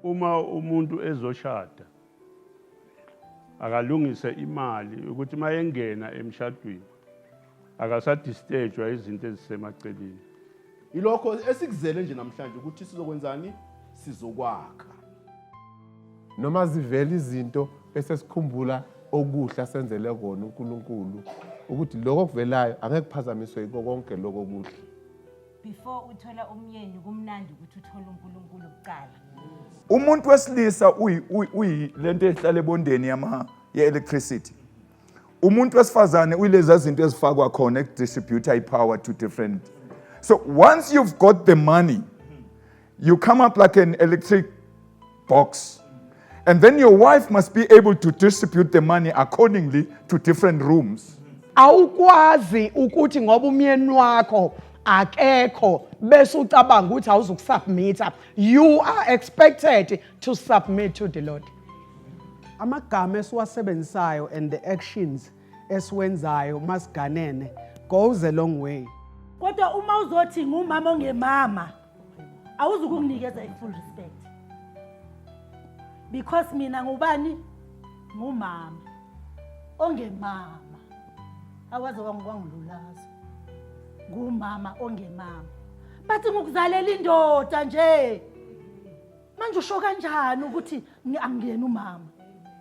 Uma umuntu ezoshada akalungise imali ukuthi mayengena emshadweni akasadistejwa izinto ezisemaceleni. Ilokho esikuzele nje namhlanje ukuthi sizokwenzani, sizokwakha. Noma zivela izinto bese sikhumbula okuhle asenzele kona uNkulunkulu ukuthi lokho okuvelayo angeke kuphazamiswe yiko konke lokho okuhle. Before uthola umyeni kumnandi ukuthi uthole uNkulunkulu kuqala. Umuntu wesilisa uyi lento ehlala ebondeni yama ye-electricity. Umuntu wesifazane uyilezi zinto ezifakwa khona ekudistribute i-power to different. So once you've got the money, you come up like an electric box. And then your wife must be able to distribute the money accordingly to different rooms. Awukwazi ukuthi ngoba umyeni wakho akekho bese ucabanga ukuthi awuzukusubmitha. You are expected to submit to the Lord. Amagama esiwasebenzisayo and the actions esiwenzayo masiganene goes a long way. Kodwa uma uzothi ngumama ongemama, awuzukunginikeza i-full respect. Because mina ngubani? Ngumama ongemama. Awaze wangilulaza. Ngumama ongemama. Bathi ngikuzalela indoda nje. Manje usho kanjani ukuthi angiyena umama?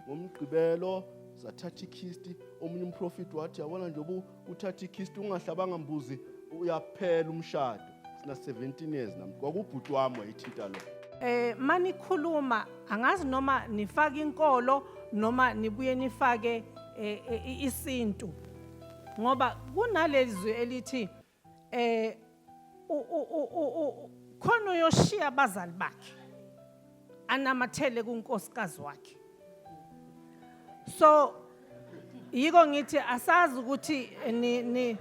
Ngomgqibelo sathatha ikhisti, omunye umprofiti wathi yabona nje uthatha ikhisti ungahlabanga mbuzi uyaphela umshado. Sina 17 years nami, kwakubhuti wami wayithinta lo. Manikhuluma angazi noma nifaka inkolo noma nibuye nifake isintu, ngoba kunalezwi elithi khona uyoshiya abazali bakhe anamathele kunkosikazi wakhe. So yiko ngithi asazi ukuthi ni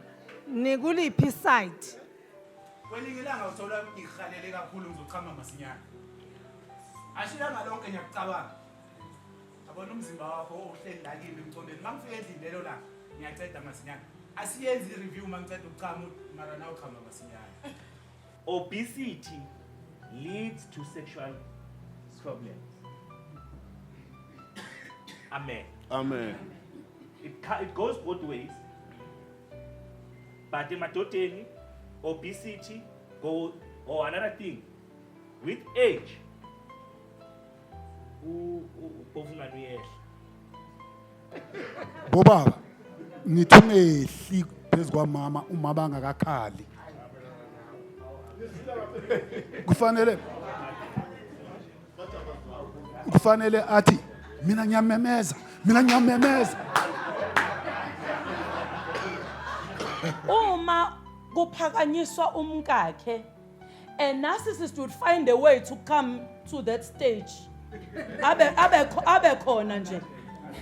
nikuliphi side. Kwelinye ilanga uthola ngihalele kakhulu ngizochama masinyane. Ashilanga lonke ngiyakucabanga. Yabona umzimba wakho uhleli la kimi emcondweni. Mangifika endlini lelo langa ngiyaceda masinyane. Asiyenzi i-review mangiceda ukuchama mara nawe uchama masinyane. Obesity leads to sexual problems. Amen. Amen. It goes both ways. But emadodeni, obesity go, or another thing, with age, ubovungane uyehla. Bobaba, ngithi ungehli phezu kwamama umama angakakhali. Kufanele athi mina ngiyamemeza, mina ngiyamemeza. Uma kuphakanyiswa umkakhe, a narcissist would find a way to come to that stage. Abe khona nje.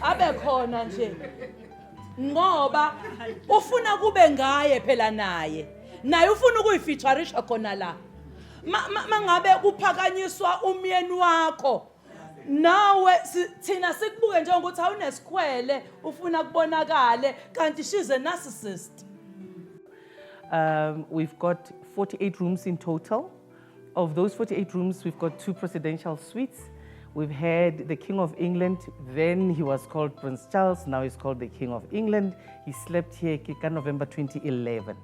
Abe khona nje. Ngoba ufuna kube ngaye phela naye. Naye ufuna ukuyifeatureisha khona la. Mangabe kuphakanyiswa umyeni wakho, nawe thina sikubuke njengokuthi awunesikhwele, ufuna kubonakale, kanti she's a narcissist. We've got 48 rooms in total. Of those 48 rooms, we've got 2 presidential suites. We've had the King of England, then he was called Prince Charles, now he's called the King of England. He slept here in November 2011.